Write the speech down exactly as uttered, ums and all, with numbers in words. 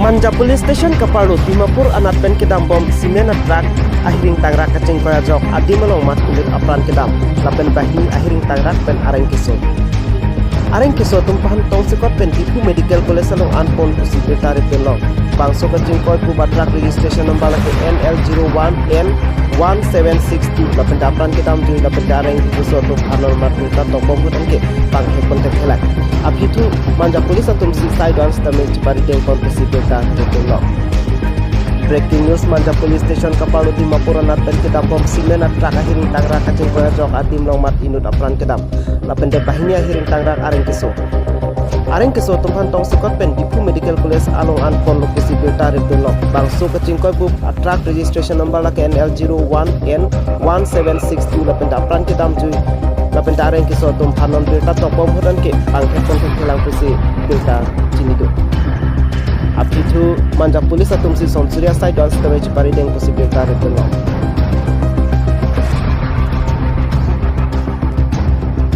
Manja Police Station kaparlo Dimapur anat pen kedam bom cement a truck ahiring tangrak kachingkoi ajok adim along mat inut apran kedam, lapen banghini ahiring tangrak pen areng keso. Areng keso atum aphan tongsekot pen Diphu Medical College along anpon pusi birta rip dunlo. Bangso kachingkoi bup a truck registration number lake N L zero one N one seven six two, lapen ta apran kedam jui, lapen ta areng keso atum aphan non mat birta tokbom ahut anke panghek pon thekthelang. Aphi thu Manja Police atum si side one sitame chipari dengpon pusi birta rip dunlo. Breaking news, Manja Police Station kaparlo Dimapur anat pen kedam bom cement a truck ahiring tangrak kachingkoi ajok adim along mat inut apran kedam, lapen ta banghini ahiring tangrak areng keso. Areng keso atum aphan tongsekot pen Diphu Medical College along anponlo pusi birta rip dunlo. Bangso kachingkoi bup a truck registration number lake N L zero one N one seven six two, lapen ta apran kedam jui, lapen ta areng keso atum aphan non birta tokbom ahut anke panghek pon thekthelang pusi birta chini do. Aphi thu Manja Police atum si son suri a side one sitame chipari deng pusi birta rip dunlo.